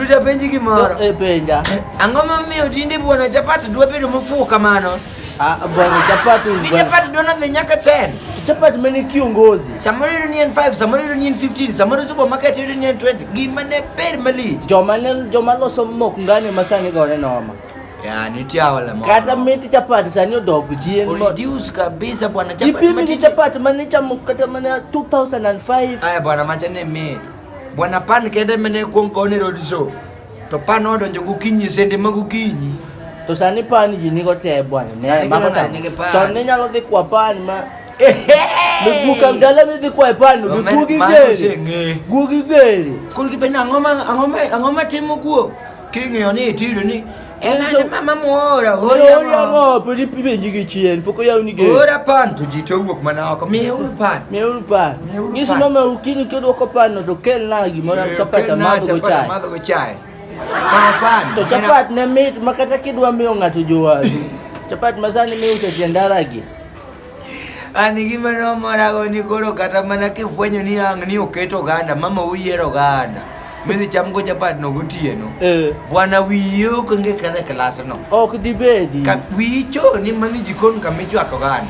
Ruta penji gimoro. E penja. Ang'o momiyo tinde bwana chapat dwa bedo mofuwo kamano? Ah, bwana chapat Ni chapat dwa nodhi nyaka 10. Chapat mane kiongozi. Samoro yudo ni en 5, samoro yudo ni en 15, samoro supermarket yudo ni en 20. Gima ne ber malich. Joma ne joma loso mok ngane masani go ne noma. Ya, nitie aola moro. Kata mit chapat sani odok chien. Reduce kabisa bwana chapat. Ipimi gi chapat mane ichamo kata mana 2005. Aya bwana macha ne mit. Bwana pan kende mane kuong kone road show. To pan odonjo gokinyi sende ma gokinyi. To sani pan ji nigo te bwana. Sani Ne, mago kila tamo. nigi pan. Chon ne nyalo dhi kwa pan ma Miguka dala midhi kwa e pan no, guogi Mano geri. oseng'e. Guogi geri. Koro gipenjo ang'o ma ang'o ma ang'o ma timo guok? King'iyo ni itiyudo ni en ane mama moora Ori ori ang'o pod ipenji gi chien pok oyawni gate. Ora pan to ji to wuok mana oko. Miyeuru pan. Miyeuru pan. Miyeuru Nyis pan. mama okinyi kidwoko pan no to kelna gimoro Eh, chapat kelna amadh go chapat chae. amadh go chae. Kaw pan. To chapat ne mit ma kata kidwa miyo ng'ato jowadu. Chapat ma sani miuso e tie ndara gi. An gima nomorago ni koro kata mana kifwenyo ni ang' ni oket oganda, mama uyiero oganda. Midhi cham go chapat no gotieno. Eh. Bwana wiyi ok onge kata e klasno. Ok dibedi. Ka wiyi choni mani jikon kama ichwako oganda.